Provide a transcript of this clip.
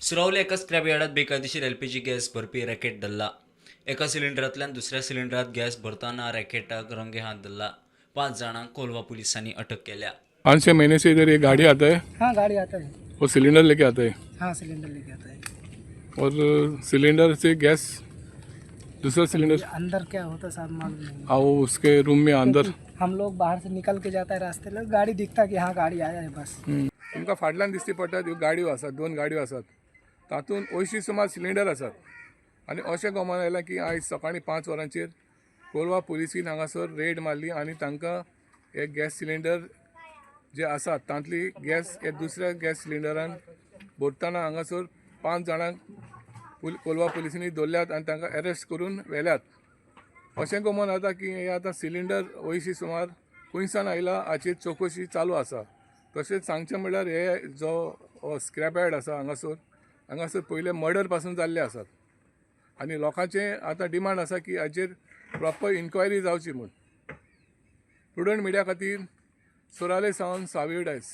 सुरावले एका स्क्रॅप यार्डात बेकायदेशीर LPG gas भरपी racket धरला. एका सिलिंडरांतल्यान दुसऱ्या सिलिंडरात गॅस भरतना रॅकेटाक रंगे हात धरला. 5 जाणांक कोलवा पुलिसांनी अटक केल्या. 5-6 महीने से इधर ये गाड़ी आता है? हाँ, गाड़ी आता है। वो सिलेंडर लेके आता है? हाँ, सिलेंडर लेके आता है। और सिलेंडर से गैस दूसरा सिलेंडर ये अंदर क्या होता है साहब, मालूम नहीं। आओ उसके रूम में अंदर। हम लोग बाहर से निकल के जाता है, रास्ते में गाड़ी दिखता कि हाँ, गाड़ी आया है बस। तुमकां फाटल्यान दिश्टी पडटात ह्यो गाडयो आसात, 2 गाडयो आसात, तातूंत अंयशीं सुमार सिलिंडर आसात। आनी अशें गोमान आयलां की आयज सकाळीं 5 वरांचेर कोलवा पुलिसीन हांगासर रेड मारली आनी तांकां हे गॅस सिलिंडर जे आसात तांतली गॅस हे दुसऱ्या गॅस सिलिंडरान भरतना हांगासर 5 जाणांक कोलवा पुलिसांनी दवरल्यात आनी तांकां अरेस्ट करून व्हेल्यात। अशें गोमान जाता की हे आतां सिलिंडर अंयशीं सुमार खंयसान आयला हाचेर चवकशी चालू आसा। तशेंच सांगचें म्हणल्यार हे जो स्क्रॅप यार्ड आसा हांगासर, हांगासर पयले मर्डर पासून जाल्ले आसात आनी लोकांचें आतां डिमांड आसा की हाचेर प्रॉपर इन्क्वायरी जावची म्हूण। प्रुडंट मिडिया खातीर सुराले सावन सावियो डायस।